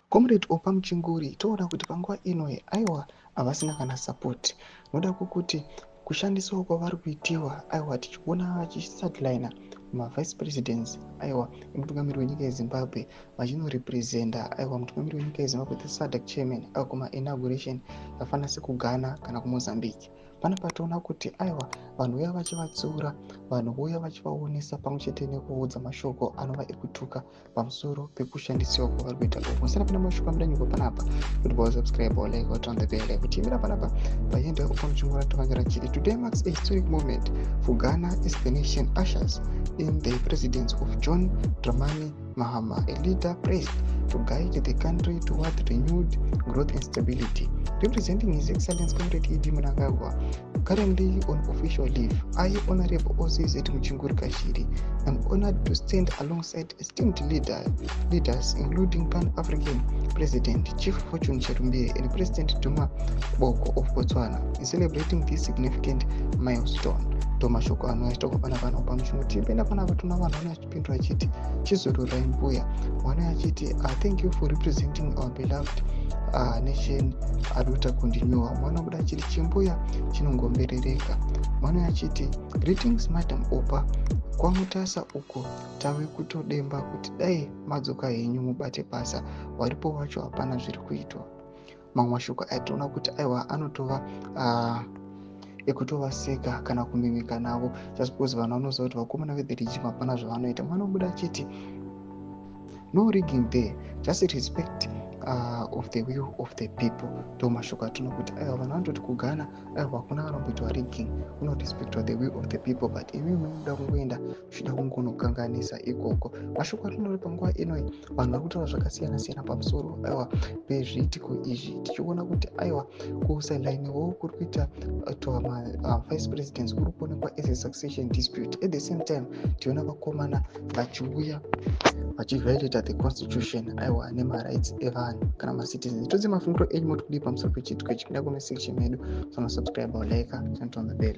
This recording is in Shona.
Comrade Oppah Muchinguri, toona kuti panguva ino, aiwa, havasina kana support noda kwokuti kushandiswa kwavari kuitiwa. Aiwa, tichiona vachisidelina mavice presidents, aiwa, emutungamiri wenyika yeZimbabwe, vachinorepresenta, aiwa, mutungamiri wenyika yeZimbabwe, the SADC chairman, aiwa, kumainauguration yafana sekuGhana kana kuMozambique. Panapa toona kuti, aiwa, vanhu uya vachivatsiura, vanhu vouya vachivaonesa pamwe chete nekuudza mashoko anova ekutuka pamusoro pekushandisiwa kwavari kuita uku. Musana pana mashoko amudanyurwa panapa kuti wasubscribe or like or turn the bell kuti imira panapa paenda Oppah Muchinguri tovanyora chiti, "Today marks a historic moment for Ghana as the nation ushers in the presidency of John Dramani Mahama, a leader praised to guide the country toward renewed growth and stability. Representing His Excellence Comrade ED Mnangagwa, currently on official leave, I, Honorable OZZ Muchinguri Kashiri, am honored to stand alongside esteemed leaders, including Pan-African President Chief Fortune Charumbira and President Duma Boko of Botswana, in celebrating this significant milestone." Ndo mashoko ano achitaurwa panapa naOppah Muchinguri. Tipinda panapa, tuna vanhu vano achipindura achiti, "Chizororai mbuya." Mwana achiti, "Thank you for representing our beloved nation aduta kundinyowa." Mwana buda achiti, "Chimbuya chinongomberereka." Mwana achiti, "Greetings, Madam Oppah. KwaMutasa uko tave kutodemba kuti dai madzoka henyu mubate basa. Waripo wacho hapana zviri kuitwa." Mamwe mashoko atinoona kuti, aiwa, anotova ekutovaseka kana kumimika navo, just because vanhu vanoziva kuti vakomana vethe regime hapana zvavanoita. Mwana obuda achiti, "No rigging there, just respect of the will of the people." Ndo mashoko atinoona kuti, aiwa, vanhu vanototi kuGhana, aiwa, hakuna kanomboitwa rigging, kunorespectwa the will of the people, but imi munoda kungoenda muchida kungonokanganisa ikoko. Mashoko atinori panguva inoi, vanhu vari kutaura zvakasiyana siyana pamusoro, aiwa, pezviitiko izvi, tichiona kuti, aiwa, kusidelineiwo kuri kuita twa mavice presidents kuri kuonekwa as a succession dispute. At the same time, tiona vakomana vachiuya vachiviolata the constitution, aiwa, nemarights evanhu kana macitizens. Todze mafungiro enyu, moti kudii pamusoro pechiitiko ichi? Kuda comment section medu, sonosubscribe, like, turn on the bell.